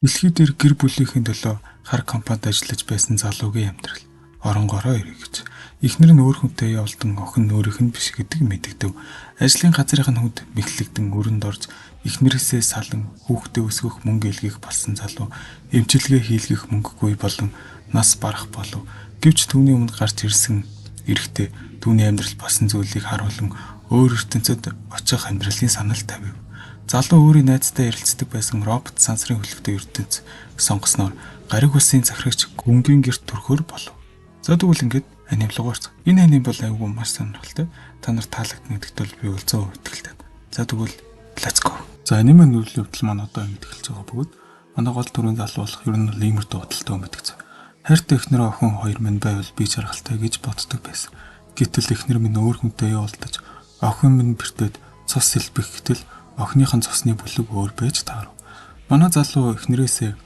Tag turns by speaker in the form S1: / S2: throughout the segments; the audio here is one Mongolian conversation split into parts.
S1: Дэлхий дээр гэр бүлийнхэн төлөө хар компанид ажиллаж байсан залуугийн амьдрал оронгороо эргэж эхнэр нь өөр хүнтэй явалдан охин нь өөрийнх нь биш гэдэг мэдэгдэв. Ажлын газрын хүнд мэхлэгдэн өрөнд орж эхнэрээсээ салан хүүхдээ өсгөх мөнгө илгээх болсон залуу эмчилгээ хийлгэх мөнгөгүй болон нас барах болов. Гэвч түүний өмнө гарч ирсэн эрэгтэй түүний амьдрал болсон зүйлийг харуулан өөр ертөнцөд очих амьдралын санал тавив. Залуу өөрийн найзтай ярилцдаг байсан робот сансрын хөлөгтэй ертөнц сонгосноор гариг улсын захирагч гүнгийн гэрт төрөхөөр болов. За тэгвэл ингээд аним руу орцгоо. Энэ аним бол айгүй маш сонирхолтой. Та нар таалагдана гэдэгт бол би бол 100% итгэлтэй. За тэгвэл let's go. За, анимын үйл явдал маань одоо ингэж эхэлж байгаа бөгөөд манай гол дүрийн залуу болох ер нь бол иймэрхүү бодолтой юм гэдэг. Хайртай эхнэр охин хоёр минь байвал би жаргалтай гэж боддог байсан. Гэтэл эхнэр минь өөр хүнтэй явуулдаж, охин минь бэртээд цус сэлбэх гэтэл охиных нь цусны бүлэг өөр байж таарав. Манай залуу эхнэрээсээ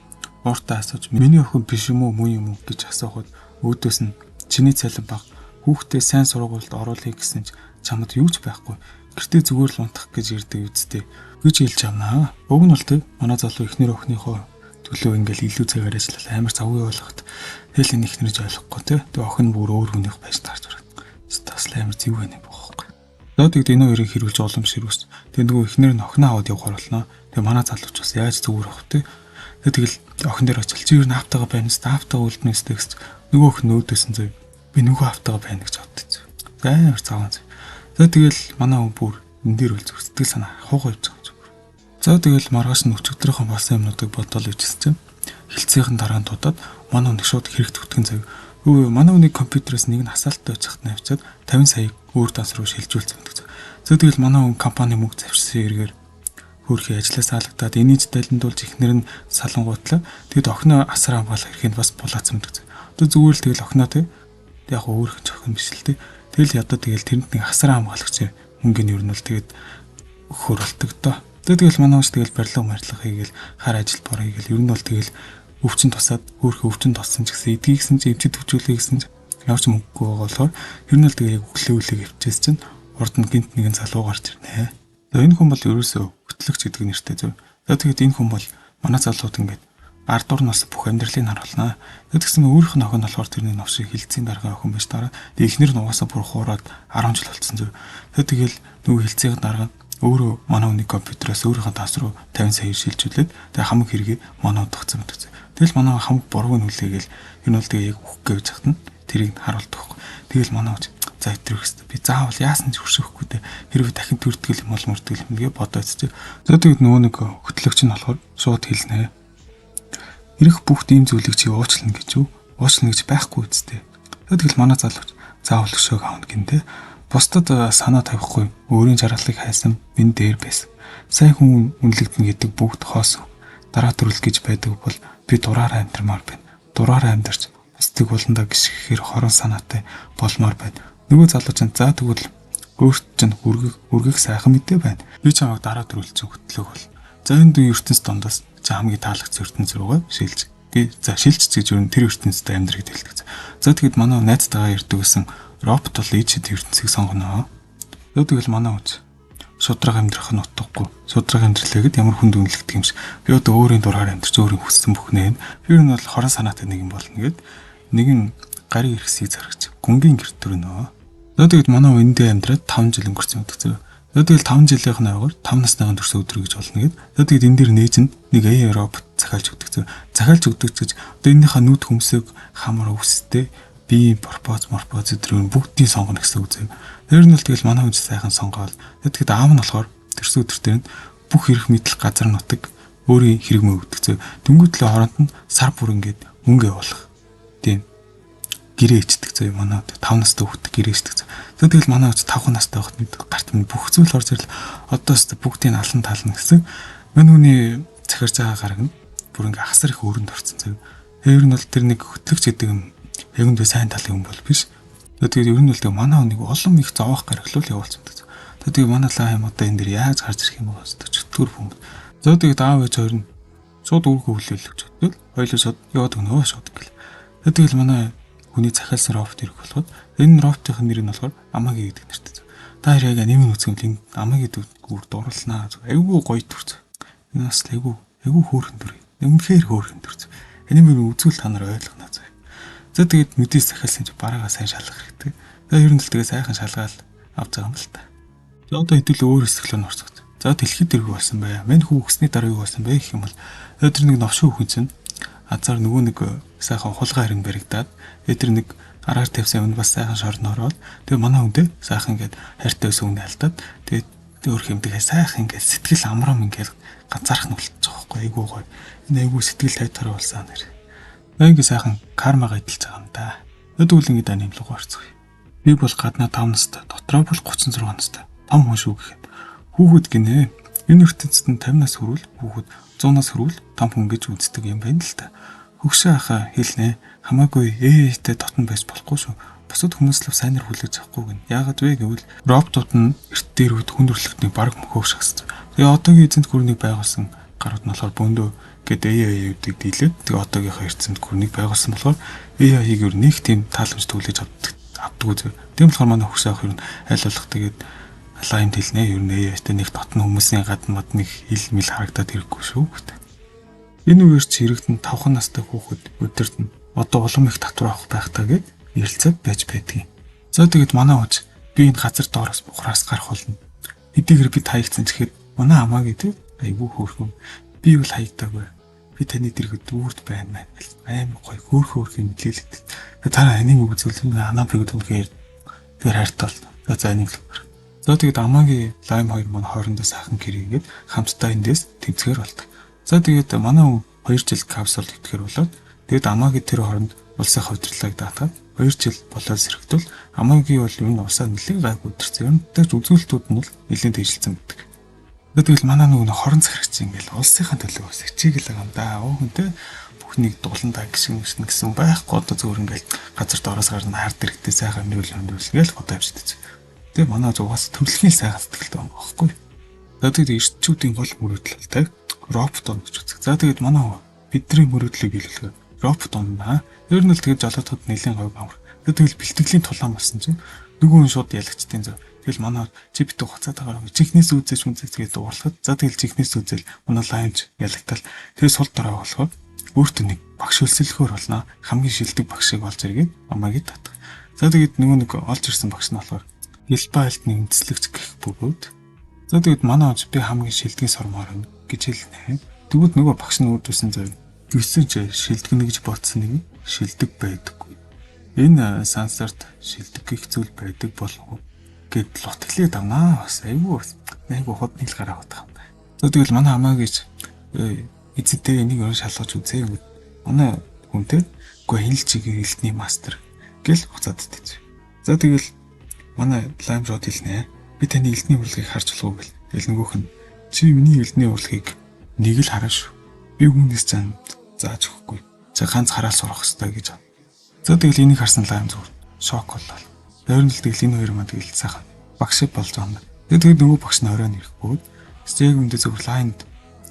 S1: ууртаа асууж, миний охин биш юм уу, муу юм уу гэж асуухад өөдөөс нь чиний цалин бага, хүүхдээ сайн сургуульд оруулъя гэсэн ч чамд юу ч байхгүй. Гэртээ зүгээр л унтах гэж ирдэг үсттэй гэж хэлж авнаа. Уг нь бол тэг манай залуу эхнэр охиныхоо төлөө ингээл илүү цагаар ажиллал амар завгүй болгоход тэгэл энэ эхнэрж ойлгохгүй те. Тэг охин бүр өөр хүнийх байж таарч бараг. Бас л амар зөв байна бохоггүй. За, тэгд энэ хоёрыг хэрүүлж улам ширүүс. Тэг нөгөө эхнэр нь охиноо аваад явахаар болно. Тэг манай залууч бас яаж зүгээр авах те. Тэг тэгэл охин дээр очил, чи ер нь аавтайгаа байна үст, аавтайгаа үлдэнэ үстэй гэсэн. Нөгөө охин өөдөөс нь зөв би нөгөө аавтайгаа байна гэж боддог. За, амар заван зөв. За, тэгэл манай хүн бүр энэ дээр бол зөв сэтгэл санаа хуугаа явж байгаа юм. За, тэгэл маргааш нь өчигдрийнхөө болсон юмнуудыг бодоол ижсэн чинь хилцээхэн дараа нь дуудаад манай хүн шууд хэрэг түтгэн зав. Өө, манай хүний компьютерээс нэг нь асаалттай байж хат навчаад 50 саяыг өөр данс руу шилжүүлсэн гэдэг. За, тэгэл манай хүн компани мөнгө завшсан хэрэгээр хөөрхий ажлаас алагдаад, энийж далиндуулж эхнэр нь салангуутлаа. Тэгэд охиноо асар хамгаалах эрхийг бас булаацсан гэдэг. Одоо зүгээр л тэгэл охиноо те яг өөр хүн охин биш л те. Тэгэл ядаа тэгэл тэрэнд нэг асар хамгаалагч мөнгөний ер нь бол тэгээд өгөхөр болдог доо. Тэгэл манай хүч тэгэл барилга марилга хийгээл, хар ажил бор хийгээл, ер нь бол тэгэл өвчин тусаад хөөрхөн өвчин туссан ч гэсэн эдгийгсэн чи эмчид төвчүүлээ гэсэн ч ямар ч мөнгөгүй байгаа болохоор ер нь бол тэгээ яг өглөө үлээ өвчээс чинь урд нь гинт нэгэн залуу гарч ирнэ. За, энэ хүн бол ерөөсөө хөтлөгч гэдэг нэртэй зөв. За, тэгээд энэ хүн бол манай залууд ингээд ард дурнаас бүх амьдралыг харуулнаа. Тэгсэн өөрийнх нь охин болохоор тэрний новшиг хилцийн даргын охин байж дараа. Тэгээ эхнэр нь угаасаа бүр хуураад 10 жил болцсон зөв. Тэгэл нөгөө хилцийн дарга өөрөө манай хүний компьютероос өөрийнхөө тас руу 50 сая шилжүүлээд тэгээ хамаг хэрэгээ манай удахсан гэдэг. Тэгэл манай хамаг бурууг нь хүлээгээл энэ бол тэгээ яг үхэх гэж хахад нь тэрийг харуулдаг байхгүй. Тэгэл манай хүч за итрэх хэвээр би заавал яасан ч өршөхгүй те, хэрвээ дахин төрдгөл юм бол мөрдгөл юм гээ бодоо үзчихэ. За, тэгэд нөгөө нэг хөтлөгч нь болохоор шууд хэлнэ. Ирэх бүх ийм зүйлийг чи уучлана гэж юу? Уучлана гэж байхгүй үсттэй. Тэгэл манай залууч заавал өшөөг авна гинтэ. Бусдад санаа тавихгүй өөрийн жаргалыг хайсан минь дээр байсан. Сайн хүн үнэлэгдэнэ гэдэг бүгд хоос. Дараа төрөл гэж байдаг бол би дураараа амьдрмаар байна. Дураараа амьдарч бусдыг буландаа гიშгэхээр хорон санаатай болмоор байна. Нөгөө залуу чинь за тэгвэл өөрт чинь үргэх үргэх сайхан мэдээ байна. Би чамайг дараа төрөл чинь хөтлөх бол. За, энэ дүү ертөнц дондоос чи хамгийн таалагдсан ертөнц рүүгээ шилж. За, шилжиж гэж юу тэр ертөнцид амьдрах гэдэг хэлдэг. За, тэгэд манай найзтайгаа ирдэг гэсэн робот бол ээжид ертөнцийг сонгоно. Тэгэл манай хүч шудраг амьдрах нь утгагүй. Шудраг амьдралаа гэд ямар хүнд үнэлэгдэх юм шиг. Би одоо өөрийн дураар амьдарч өөрийн хүссэн бүхнээ. Би ер нь бол хорон санаатай нэг юм болно гэд нэгэн гариг эрхсийг зарагч гүнгийн гэрт төрнө. За, тэгэд манай эндээ амьдраад 5 жил өнгөрсөн гэдэг зөв. За, тэгэл 5 жилийнх нь ойгоор 5 насныхын төрсөн өдөр гэж болно гэд. За, тэгэд энэ дэр нээж нь нэг AI робот захиалж өгдөг зөв. Захиалж өгдөг гэж одоо энэнийхээ нүд хөмсөг хамар өвстэй бие пропоз морпоз өдрөө бүгдийг сонгоно гэсэн үг зөв. Тэр нь бол тэгэл манай хүн сайхан сонгоол. Тэгэхэд аав нь болохоор төрсөн өдөр дээр нь бүх эрх мэдэл газар нутаг өөрийн хэрэг мө өгдөг зөв. Дөнгөтлөө хоронд нь сар бүр ингээд мөнгө явуулах. Тийм гэрээ ичдэг зөө, манай 5 настай хүүхэд гэрээ ичдэг зөө. Тэгэл манай 5 настай байхад мэд гарт минь бүх зүйл орж ирэл одоо өстө бүгдийг алан тална гэсэн. Мань хүний захирч байгаа гараг нь бүр ингээ асар их өрөнд орсон зөө. Тэр нь бол тэр нэг хөтлөгч гэдэг юм яг үндэ сайн талын хүн бол биш. Тэгээд ер нь бол тэг манай хүнийг олон их зовоох гараглуул явуулсан гэдэг. Тэгээд манай лаа юм одоо энэ дэр яаж гарч ирэх юм бэ гэсэн чөтгөр бөмбөд. За, тэгээд аав ээж хоёр нь шууд үүрэг өвлөөл гэж бодвол хоёулаа шууд яваад өгнө шууд гэл. Тэгэл манай хүний захиалсан робот ирэх болоход энэ роботын нэр нь болохоор Амаги гэдэг нэртэй. Та хоёр яг аниме үзэх юм энэ Амаги гэдэг үр дурлалнаа. Айгүй гоё төрц. Энэ бас айгүй айгүй хөөрхөн дүр. Үнэхээр хөөрхөн дүр. Аниме үзвэл та нар ойлгоно зөө. За тэгээд нүдээс захиалсан чи бараагаа сайн шалгах хэрэгтэй. За ер нь л тэгээ сайхан шалгаал авч байгаа юм л та. За одоо хэдүүл өөр хэсэг рүү орцгоц. За дэлхийд дэрэг болсон бай. Мань хүү өгсний дараа юу болсон бэ гэх юм бол тэр нэг новшин хүн чинь азар нөгөө нэг сайхан хулгай хэрэг баригдаад тэр нэг араар тавьсан юм бас сайхан шорон ороод тэгээ манай хүндээ сайхан ингээд хайртай байсан хүнээ алдаад тэгээд өөр юм тэгээ сайхан ингээд сэтгэл амрам ингээд ганцаарх нь болчих жоохгүй айгуу гоё. Энэ айгуу сэтгэл тайтгаар болсон нэр. Ингээ сайхан кармагаа эдэлж байгаа юм да. Тэгвэл ингээд анимлог орцгоё. Би бол гаднаа 5 настай, дотроо бол 36 настай. Том хүн шүү гэхэд хүүхэд гинэ. Энэ ертөнцид нь 50 нас хүрвэл хүүхэд, 100 нас хүрвэл том хүн гэж үздэг юм байна л та. Хөгшин ахаа хэлнэ. Хамаагүй ээтэй дотн байж болохгүй шүү. Бусад хүмүүс л сайнаар хүлээж авахгүй гэнэ. Яагаад вэ гэвэл роботууд нь эрт дээр үед хүн төрөлхтнийг бараг мөхөөх шагссан. Тэгээ одоогийн эзэнт гүрнийг байгуулсан гарууд нь болохоор бөөндөө гээд AI-уудыг дийлээд тэгээ одоогийнхаа эрдэмт гүрнийг байгуулсан болохоор AI-г ер нь нэг тийм тааламж түлээж авдаггүй зөв. Тийм болохоор манай хөгшин ах ер нь аль болох тэгээд лаймд хэлнэ. Ер нь AI-тай нэг дотн хүмүүсийн гадна мад нэг хил мэл харагдаад ирэхгүй шүү гэдэг. Энэ үеэр чи иргэдэн 5 настай хүүхэд өдөрт нь одоо улам их татвар авах байх таа гэд ярилцаад байж байдгийг. За тэгэд манай хож би энэ газар доороос бухраас гарах болно. Хэдийгээр би таягдсан ч гэхэд манай амаа гэдэг айгүй хөөрхөн. Би бол хаягдаагүй. Би таны дэргэд дүүрд байна маань. Амар гоё хөөх хөөх юм хэлээд. Та анимэ үзвэл Анапиг үнэхээр тэр хайртай бол. За анимэ. За тэгэд Амаги Лайм хоёр маань хоорондоо сайхан гэрээгээд хамтдаа эндээс тэмцгээр болдог. За тэгээд манай хүн 2 жил капсул итгэхэр болоод тэгэд Амаги тэр хооронд улсын хувьдрлыг даатгаад 2 жил болоод сэрэгтвэл Амаги бол ер нь улсаа нэлээд гайгүй өдөрцөн. Ер нь тэр үзүүлэлтүүд нь бол нэлээд дэвшилсэн байдаг. Тэгвэл манай нөгөө хорон захирагч ингээл улсынхаа төлөө бас хичээгэл байгаа юм да. Өө хүнтэй бүхнийг дулан даа гişгэн гişгэн гэсэн байхгүй одоо зөвөр ингээл газар доороос гарна хард дэрэгтэй сайхан амьдрал амьдрал ингээл бодоо явчихдаг. Тэгээ манай зугаас төрөлхийн сайхан сэтгэлтэй байгаа байхгүй. За тэгээд эрчүүдийн гол мөрөөдөл бол робот он гэж үздэг. За тэгээд манай бидний мөрөөдлийг биелүүлэхээр робот онно. Ер нь л тэгээд жолоотод нэлийн говь амар. Тэгэл бэлтгэлийн тулаан болсон чинь нөгөө хүн шууд ялагчдын зөв. Тэгэл манай чи битүү хуцаад байгаа. Чихнээс үзээч мүзээч тэгээд уурлахад. За тэгэл чихнээс үзэл манай лаймж ялагдтал. Тэгээ сул дорой болохоор өөртөө нэг багш хөлсөлөхөр болно. Хамгийн шилдэг багшийг олж иргээд амаагийг татах. За тэгээд нөгөө нэг олж ирсэн багш нь болохоор Гилба айлтны үндэслэгч гэх бөгөөд за тэгээд манай онц би хамгийн шилдгийн сормоор байна гэж хэлнэ. Тэгвэл нөгөө багш нь үрдүүлсэн зав. Гисэн ч шилдэгнэ гэж бодсон нэг шилдэг байдаггүй. Энэ сансарт шилдэг гих зүйл байдаг болов уу гэд лутглээд авнаа. Бас айгүй айгүй худны л гараа бодох юм. За тэгвэл манай хамаа гэж эзэнтэй энийг өөр шалгаж үзье гэвэл манай хүнтэй үгүй хинл чигээр элдний мастер гэл буцаад идэж. За тэгвэл манай лайм шот хэлнэ. Би таны элдний урлагийг харж болох уу гэл. Тэгэл нөгөөх нь чи миний элдний урлагийг нэг л хараа шүү. Би хүнээс чам зааж өгөхгүй. Чи ганц хараал сурах хэрэгтэй гэж. За тэгэл энийг харсан лайм зүгээр шок боллоо. Ер нь л тэгэл энэ хоёр маань тэгэл сайхан багш болж байгаа юм байна. Тэгээд нөгөө багш нь оройн ирэх бөгөөд яг үндэ зөвхөн лайнд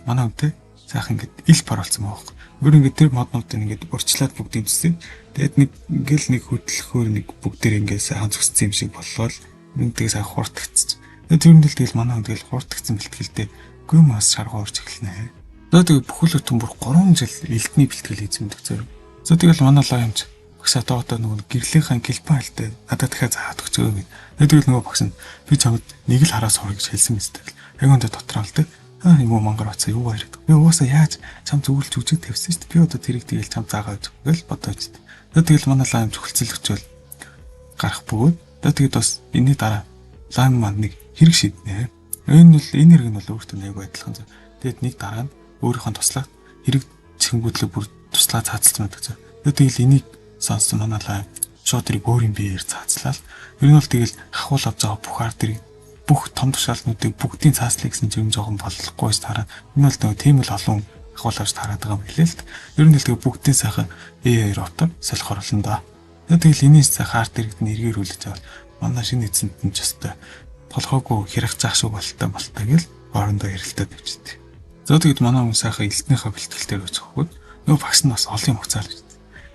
S1: манай хүнтэй сайхан ингээд ил пар болсон байгаа байхгүй. Өөр ингээд тэр моднуудыг ингээд урьдчилаад бүгд имжсэн. Тэгээд нэг ингээл нэг хөдлөхөөр нэг бүгдээр ингээд сайхан зөкссөн юм шиг боллоо л нэг тэгээ сайхан хурдгцсан. Тэгээд тэр нь л тэгэл манай хүн тэгэл хурдгцсан бэлтгэлтэй гүн бас шаргуу орж эхэлнэ. За тэгээ бүхэл бүтэн бүр 3 жил элдний бэлтгэл хийсэн гэдэг зэрэг. За тэгэл манай лаа юмч багш одоо одоо нөгөө гэрлийнхаа гэлбан хальтай надад дахиад заагаад өгчөө гэв. Тэгэл нөгөө багш нь би чамд нэг л хараа сур гэж хэлсэн мэт тэгэл. Яг өндө дотроо л тэг. Аа юм уу мангар бацаа юу яриад. Би угаасаа яаж чам зүгэлж үжиг тавьсан шүү дээ. Би одоо тэрийг тэгэл чам заагаа өгч гэл бодоо ч. Тэгэл манай лаа юм зөвхөлцөлөгчөөл гарах бөгөөд тэгээд бас энэний дараа лайм маань нэг хэрэг шиднэ. Энэ бол энэ хэрэг нь бол өөртөө нэг адилхан зөв. Тэгээд нэг дараа нь өөрийнхөө туслаад хэрэг чихэнгүүтлэг бүр туслаа цаацалсан байдаг зөв. Тэгэл энийг сонссон манай лайм шууд тэрийг өөрийн биеэр цаацлаа. Ер нь бол тэгэл хахуул авч байгаа бүх ард тэрийг бүх том тушаалтнуудыг бүгдийн цааслыг гэсэн юм жоохон болохгүй ш тараа. Энэ бол нөгөө тийм л олон ахуул авч тараад байгаа юм хэлээ л. Ер нь л тэгээ бүгдийн сайхан AI роботоор солих орлоо да. Тэгэл энэний сайхан арт иргэд нь эргээр хүлээж авал манай шинэ эзэнт нь ч өстой толгойгүй хэрэг заах шиг болтой болтой гэл хоорондоо ярилцаад явчихдаг. За тэгэд манай хүн сайхан элднийхээ бэлтгэлээр очих хөхөд нөгөө багш нь бас олон юм хуцаал гэж.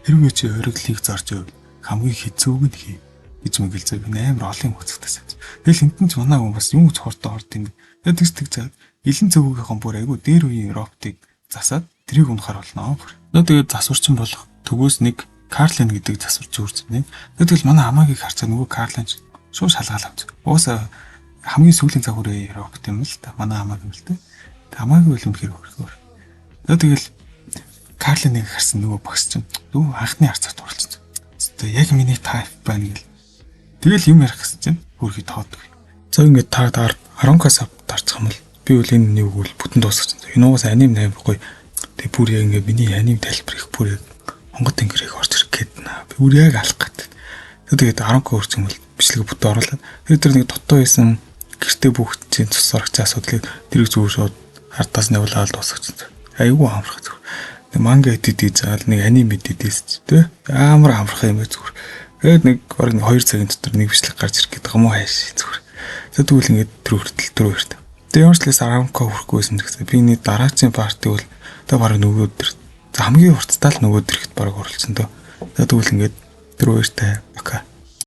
S1: Хэрвээ чи ориглыг зарж байвал хамгийн хэцүүг нь хий гэж мөгэлзээ би амар олон юм хуцагтаас. Тэгэл хинтэн ч манай хүн бас юм ч хурдан орд юм. Тэгээд тэгс тэг за илэн цөвгийнхаа бүр айгу дээр үеийн роботыг засаад Тэрийг унахаар болно. За, тэгээд засварчин болох төгөөс нэг Карлин гэдэг засварч үржинэ. Тэгэл манай Амагийг харцаа нөгөө Карлин ч шууд шалгаал авч. Угаасаа хамгийн сүүлийн цаг хүрээ робот юм л та. Манай Амаг юм л та. Амаги бол үнэхээр хөрхөөр. За, тэгэл Карлиныг харсан нөгөө багш чинь нөгөө анхны харцаар дурлцсан. Тэгээ яг миний type байна гэл. Тэгэл юм ярих гэсэн чинь хөрхий тоодгүй. За, ингээд та 10K sub дарчих юм бол би бол энэ нэг бол бүтэн дуусгах. Энэ угаас аним 8 гоё. Тэгээ бүр яг ингээд миний аним тайлбар их бүр яг онгод тэнгэр их орж ирэх гээд наа. Би бүр яг алах гээд. Тэгээд 10K хүрчих юм бол бичлэг бүтэн оруулаад тэр тэр нэг дутуу байсан гэрте бүх чинь цус орогч асуудлыг тэрийг зүгээр шууд хардаас нь явуулаад дуусгах. Айгүй амарх зүгээр. Нэг манга edit заал, нэг аним edit хийсэн тий. Амар амарх юм бэ зүгээр. Тэгээд нэг бараг нэг 2 цагийн дотор нэг бичлэг гарч ирэх гэдэг юм уу хайш зүгээр. Тэгвэл ингээд тэр хүртэл тэр хүртэл. Тэгээ ямар ч л 10K хүрэхгүй байсан гэсэн. Би нэг дараачийн part ыг бол одоо бараг нөгөө өдөр, за, хамгийн уртдаа л нөгөө өдөр ихэд бараг оролцсон дөө. Тэгвэл ингээд тэр үертэй пока.